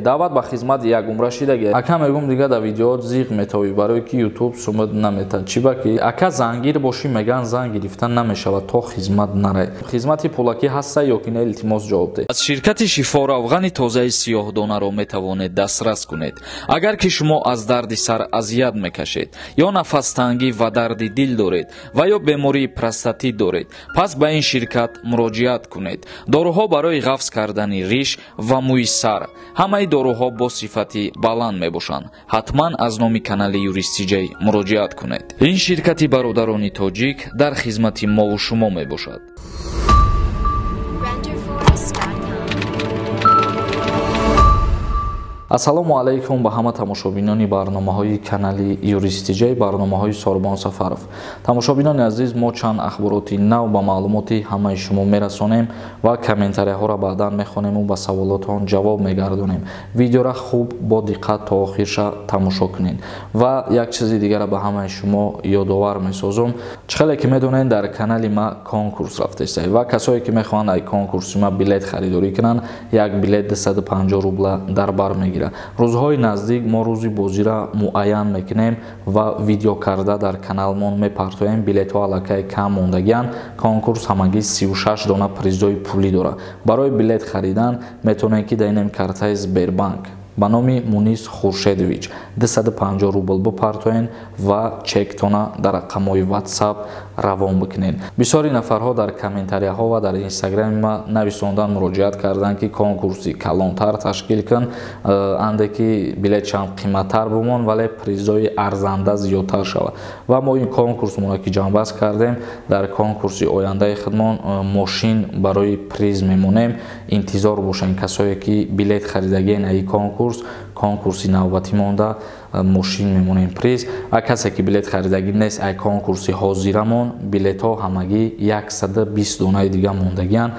Даъват ба хизмат як умра шидаги. Ака мегум, дига да видеоот зиқ метавӣ, барое ки ютуб сумад наметад. Чӣ ба ки ака зангир бошӣ, меган зан гирифта намешавад, то хизмат нарай. Хизмати пулакӣ ҳаста ё ки не? Илтимос, ҷавоб деҳ. Аз ширкати Шифо равғани тозаи сиёҳдонаро метавонед дастрас кунед. Агар ки шумо аз дарди сар азият мекашед ё нафастангӣ ва дарди дил доред ва ё бемории простатит доред, пас ба ин ширкат муроҷиат кунед. Доруҳо барои ғафз кардани риш ва мӯи сар, ҳамаи доруҳо бо сифати баланд мебошанд. Ҳатман аз номи канали Юристиҷай муроҷиат кунед. Ин ширкати бародарони тоҷик дар хизмати мову шумо мебошад. Renderforest.com. Ассалому алайкум ба ҳама тамошобинони барномаҳои канали Юристиҷай, барномаҳои Сорбон Сафаров. Тамошобинони азиз, мо чанд ахбороти нав ба маълумоти ҳамаи шумо мерасонем ва комментарияҳоро баъдан мехонему ба саволотон ҷавоб мегардонем. Видеора хуб бо диққат то охирша тамошо кунед. Ва як чизи дигара ба ҳамаи шумо ёдовар месозум. Чӣ хеле ки медонед, дар канали ма конкурс рафтеста ва касое ки мехоҳанд ай конкурси ма билет харидорӣ кунанд, як билет 250 рубла дар бар мегирад. Рӯзҳои наздик мо рӯзи бозира муайян мекунем ва видео карда дар каналмон мепартоем. Билетҳо аллакай кам мондагианд. Конкурс ҳамагӣ 36 дона призои пулӣ дорад. Барои билет харидан метавонед, ки дар инем картаи Сбербанк ба номи Мунис Хуршедович 250 рубл бипартоен ва чектона дар рақамҳои WhatsApp равон бикунед. Бисёри нафарҳо дар комментарияҳо ва дар инстаграми ма нависондан муроҷиат карданд, ки конкурси калонтар ташкил кун, анде ки билет чанд қиматтар бимон, вале призои арзанда зиёдтар шавад. Ва мо ин конкурсмонро ки ҷамъбаст кардем, дар конкурси ояндаи худмон мошин барои приз мемонем. Интизор бошед, касое ки билет харидагиен аи конкурс, конкурси навбатӣ монда мошин мемонем приз. Ва касе ки билет харидагӣ нест, ай конкурси ҳозирамон билетҳо ҳамагӣ 120 донаи дига мондагианд.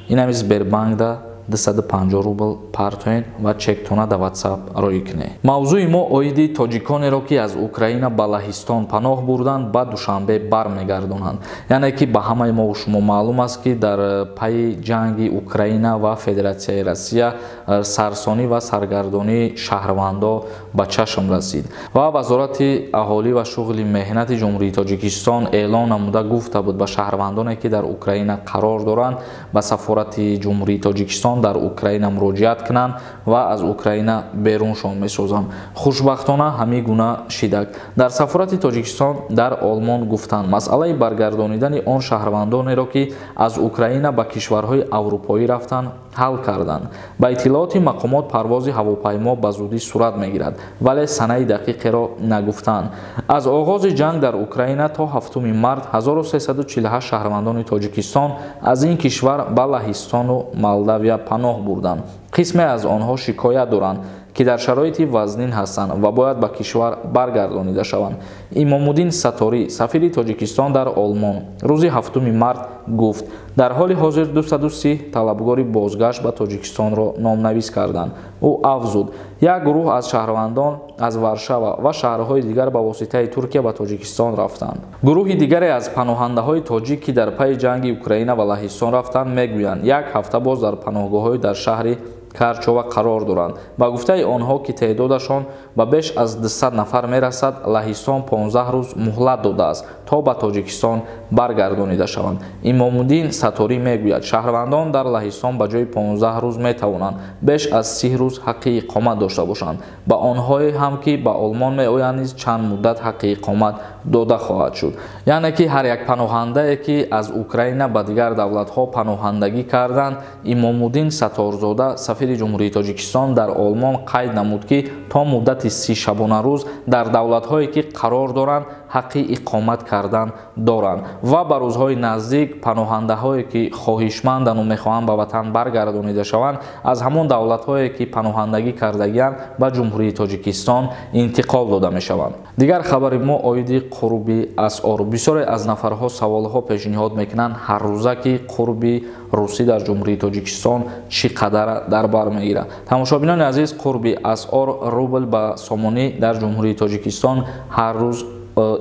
Инами Сбербанкда 250 рубл партоен ва чектона дар WhatsApp роӣ кунед. Мавзӯи мо оиди тоҷиконеро, ки аз Украина ба Лаҳистон паноҳ бурданд, ба Душанбе бармегардонанд. Яъне ки ба ҳамаи мову шумо маълум аст, ки дар пайи ҷанги Украина ва Федератсияи Россия сарсонӣ ва саргардонии шаҳрвандо ба чашм расид ва Вазорати аҳолӣ ва шуғли меҳнати Ҷумҳурии Тоҷикистон эълон намуда гуфта буд, ба шаҳрвандоне ки дар Украина қарор доранд, ба сафорати Ҷумҳурии Тоҷикистон дар Украина муроҷиат кунанд ва аз Украина беруншон месозанд. Хушбахтона, ҳамин гуна шидак. Дар сафорати Тоҷикистон дар Олмон гуфтанд, масъалаи баргардонидани он шаҳрвандонеро, ки аз Украина ба кишварҳои аврупоӣ рафтанд, ҳал карданд. Ба иттилооти мақомот, парвози ҳавопаймо ба зудӣ сурат мегирад, вале санаи дақиқеро нагуфтанд. Аз оғози ҷанг дар Украина то 7 март 1348 шаҳрвандони Тоҷикистон аз ин кишвар ба Лаҳистону Молдавия паноҳ бурданд. Қисме аз онҳо шикоят доранд, ки дар шароити вазнин ҳастанд ва бояд ба кишвар баргардонида шаванд. Имомуддин Сатторӣ, сафири Тоҷикистон дар Олмон, рӯзи 7 март гуфт, дар ҳоли ҳозир 230 талабгори бозгашт ба Тоҷикистонро номнавис карданд. Ӯ афзуд, як гурӯҳ аз шаҳрвандон аз Варшава ва шаҳрҳои дигар ба воситаи Туркия ба Тоҷикистон рафтанд. Гурӯҳи дигаре аз паноҳандаҳои тоҷик, ки дар пайи ҷанги Украина ба Лаҳистон рафтанд, мегӯянд, як ҳафта боз дар паноҳгоҳҳои дар шаҳри Карчова қарор доранд. Ба гуфтаи онҳо, ки теъдодашон ба беш аз 200 нафар мерасад, Лаҳистон 15 рӯз муҳлат додааст, то ба Тоҷикистон баргардонида шаванд. Имомуддин Сатторӣ мегӯяд, шаҳрвандон дар Лаҳистон ба ҷои 15 рӯз метавонанд беш аз 30 рӯз ҳаққи иқомат дошта бошанд. Ба онҳое ҳам, ки ба Олмон меоянд, низ чанд муддат ҳаққи иқомат дода хоҳад шуд. Яъне ки ҳар як паноҳандае, ки аз Украина ба дигар давлатҳо паноҳандагӣ карданд, Имомуддин Сатторзода, сафири Ҷумҳурии Тоҷикистон дар Олмон, қайд намуд, ки то муддати 30 шабонарӯз дар давлатҳое ки қарор доранд, ҳаққи иқомат кардан доранд ва ба рӯзҳои наздик паноҳандаҳое ки хоҳишмандану мехоҳанд ба ватан баргардонида шаванд, аз ҳамон давлатҳое ки паноҳандагӣ кардагианд, ба Ҷумҳурии Тоҷикистон интиқол дода мешаванд. Дигар хабари мо оиди қурби асъор. Бисёре аз нафарҳо саволҳо пешниҳод мекунанд ҳаррӯза, ки қурби русӣ дар Ҷумҳурии Тоҷикистон чӣ қадар дар бар мегирад. Тамошобинони азиз, қурби асъор рубл ба сомонӣ дар Ҷумҳурии Тоҷикистон ҳар рӯз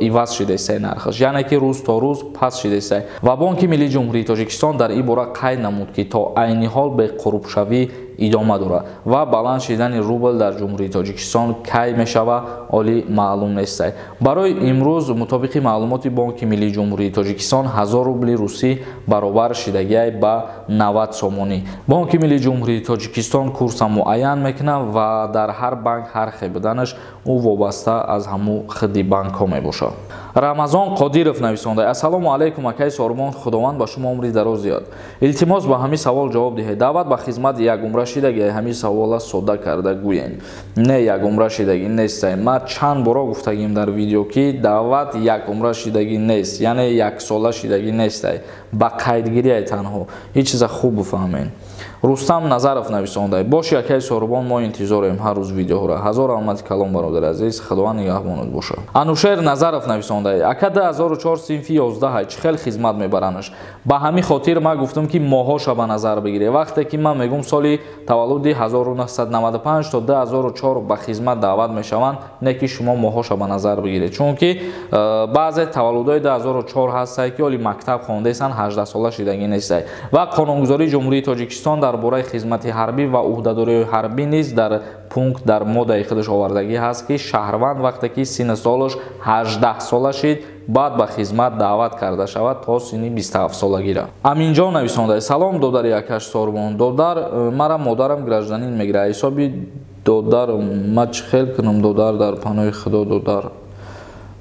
иваз шидаистай нархаш, яъне ки рӯз то рӯз паст шидаистай. Ва Бонки Миллии Ҷумҳурии Тоҷикистон дар ин бора қайд намуд, ки то айни ҳол беқурбшавӣ идома дорад ва баланд шидани рубл дар Ҷумҳурии Тоҷикистон кай мешава, оли маълум нест. Барои имрӯз мутобиқи маълумоти Бонки Миллии Ҷумҳурии Тоҷикистон 1000 рубли русӣ баробар шидагиай ба 90 сомонӣ. Бонки Миллии Ҷумҳурии Тоҷикистон курса муайян мекунад ва дар ҳар банк ҳар хел буданаш ӯ вобаста аз ҳамун худи банкҳо мебошад. Рамазон Қодиров нависонда: Ассалому алайкум, акай Сорбон, Худованд ба шумо умри дароз диҳад. Илтимос, ба ҳамин савол ҷавоб диҳед. Даъват ба хизмат як умра шидагӣ? Ҳамин савола сода карда гӯен. Не, як умра шидагӣ нест. Ман чанд бора гуфтагим дар видео, ки даъват як умра шидагӣ нест, яъне яксола шидагӣ нест, ба қайдгирӣ танҳо. Ҳеҷ чиза хуб бифаҳмед. Рустам Назаров нависонда: Боши, акай Сорбон, мо интизорем ҳар рӯз видеоҳоро. Ҳазор раҳмати калом, бародари азиз, Худованд нигаҳбонат бошад. Анушер Назаров нависонда: Ака, 2004 синфи 11 чӣ хел хизмат мебаранаш? Ба ҳамин хотир ман гуфтам, ки моҳоша ба назар бигиред. Вақте ки ман мегӯм соли таваллуди 1995 то 2004 ба хизмат даъват мешаванд, не ки шумо моҳоша ба назар бигиред, чунки баъзе таваллудҳои 2004 ҳастанд, ки оли мактаб хондаестанд, 18 сола шидагӣ нестанд. Ва қонунгузории Ҷумҳурии Тоҷикистон дар бораи хизмати ҳарбӣ ва ӯҳдадориҳои ҳарбӣ низ дар пункт дар моддаи худаш овардагӣ ҳаст, ки шаҳрванд вақте ки синну солаш 18 сола шид, баъд ба хизмат даъват карда шавад то синни 27 солагира. Аминҷон нависонда: Салом, додари акаш Сорбон, додар, мара модарам гражданин мегирад, ҳисоби додар ма чӣ хел кунам? Додар, дар паноҳи Худо, додар.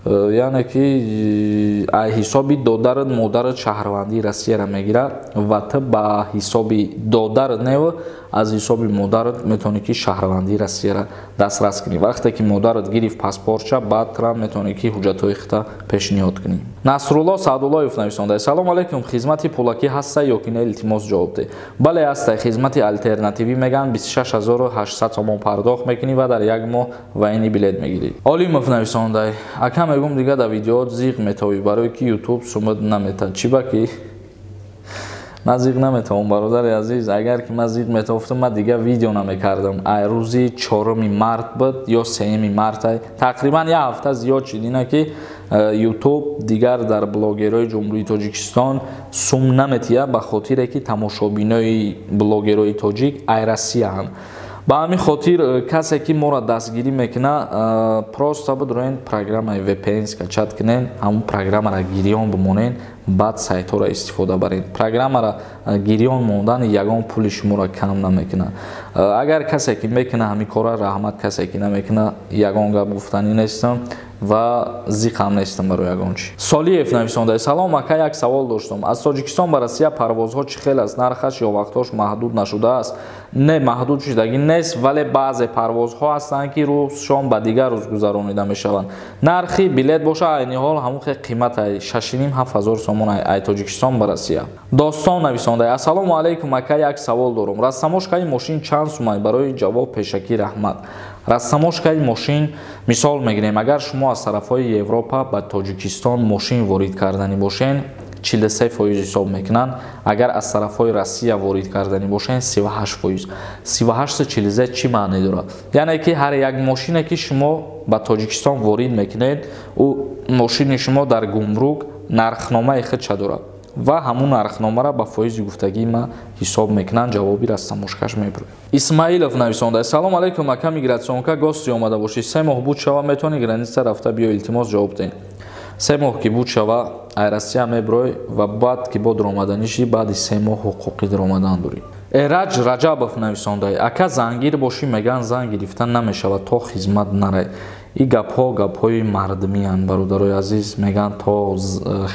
Яъне ки ҳисоби додарат модарат шаҳрвандии Россияро мегирад ва ту ба ҳисоби додарат нев, аз ҳисоби модарат метавонӣ, ки шаҳрвандии Россияро дастрас кунӣ. Вақте ки модарат гирифт паспортша, баъд тура метавонӣ, ки ҳуҷҷатҳои худта пешниҳод кунӣ. Насрулло Саъдуллоев нависонда: Салом алайкум, хизмати пулакӣ ҳаста ё ки не? Илтимос, ҷавоб деҳ. Бале, ҳаста, хизмати алтернативӣ мегӯянд, 26800 сомон пардохт мекунӣ ва дар як моҳ военный билет мегирӣ. Олимов нависонда: Ака, мегӯм, дига дар видеоот зиқ метовӣ, барое ки Ютуб сумад наметад. Чӣ ба ки ман зиқ наметавон, бародари азиз? Агар ки ман зиқ метофтам, ман дига видео намекардам. Ай рӯзи 4 март буд ё 3 март, тақрибан як ҳафта зиёд шуд, ина ки Ютуб дигар дар блогерҳои Ҷумҳурии Тоҷикистон сум наметиҳад, ба хотире ки тамошобинои блогерҳои тоҷик ай Россияанд. Ба ҳамин хотир касе ки моро дастгирӣ мекунад, просто бидроен, программаи VPN скачать кунен, ҳамун программаро гирён бимонен, баъд сайтҳоро истифода баред. Программаро гирён мондан ягон пули шуморо кам намекунад. Агар касе ки мекунад ҳамин корро, раҳмат, касе ки намекунад, ягон гап гуфтанӣ нестам ва зиқам нестам барои ягон чӣ. Солиев нависонда: Салом, ака, як савол доштам. Аз Тоҷикистон ба Россия парвозҳо чӣ хел аст, нархаш ё вақтҳош маҳдуд нашудааст? Не, маҳдуд шудагӣ нест, вале баъзе парвозҳо ҳастанд, ки рӯзшон ба дигар рӯз гузаронида мешаванд. Нархи билет боша, айни ҳол ҳамун хел қимат, 6,5-7 ҳазор сомон ай Тоҷикистон ба Россия. Достон нависонда: Ассалому алайкум, ака, як савол дорам. Растаможкаи мошин чанд сумай? Барои ҷавоб пешакӣ раҳмат. Растаможкаи мошин, мисол мегирем, агар шумо аз тарафҳои Европа ба Тоҷикистон мошин ворид карданӣ бошен, 43% ҳисоб мекунанд. Агар аз тарафҳои Россия ворид карданӣ бошен, 38%. 38 43 чӣ маъне дорад? Яъне ки ҳар як мошине ки шумо ба Тоҷикистон ворид мекунед, ӯ мошини шумо дар гумрук нархномаи худша дорад ва ҳамун нархномаро ба фоизи гуфтагии ма ҳисоб мекунанд, ҷавоби растаможкаш мебурад. Исмаилов нависонда: Салом алайкум, ака, миграционка гости омада бошӣ, 3 моҳ буд шава, метавонӣ граница рафта биё? Илтимос, ҷавоб диҳед. 3 моҳ ки буд шава, ай Россия меброй ва баъд ки бо дуромаданиши, баъди 3 моҳ ҳуқуқи дуромадан дорӣ. Эраҷ Раҷабов нависонда: Ака, зангир бошӣ, мегӯянд зан гирифта намешавад, то хизмат нарай. Ин гапҳо гапҳои мардумиянд, бародарои азиз. Мегӯянд, то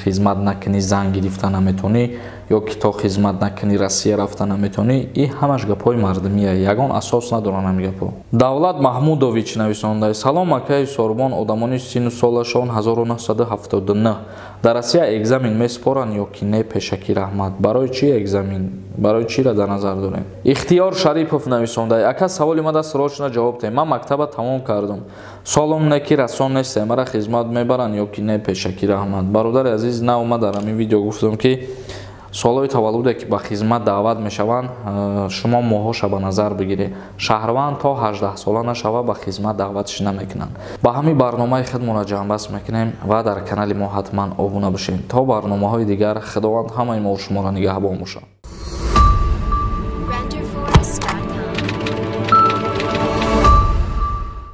хизмат накунӣ, зан гирифта наметавонӣ, ё ки то хизмат накунӣ, Россия рафта наметавонӣ. Ин ҳамаш гапҳои мардумия, ягон асос надоранд ҳамин гапҳо. Давлат Маҳмудович нависонда: Салом, акаи Сорбон, одамони сину солашон 1979 дар Россия экзамен месупоранд ё ки не? Пешакӣ раҳмат. Барои чӣ экзамен, барои чиро дар назар дорем? Ихтиёр Шарипов нависонда: Ака, саволи мада срочно ҷавоб диҳем. Ман мактаба тамом кардам, солом не ки расон нестем, мара хизмат мебаранд ё ки не? Пешакӣ раҳмат. Бародари азиз, нав ма дар ҳамин видео гуфтам, ки солҳои таваллуде ки ба хизмат даъват мешаванд, шумо моҳоша ба назар бигиред. Шаҳрванд то 18 сола нашава, ба хизмат даъватш намекунанд. Ба ҳамин барномаи худмонро ҷамъбаст мекунем ва дар канали мо ҳатман обуна бошед. То барномаҳои дигар, Худованд ҳамаи мо шуморо нигаҳбон бошад.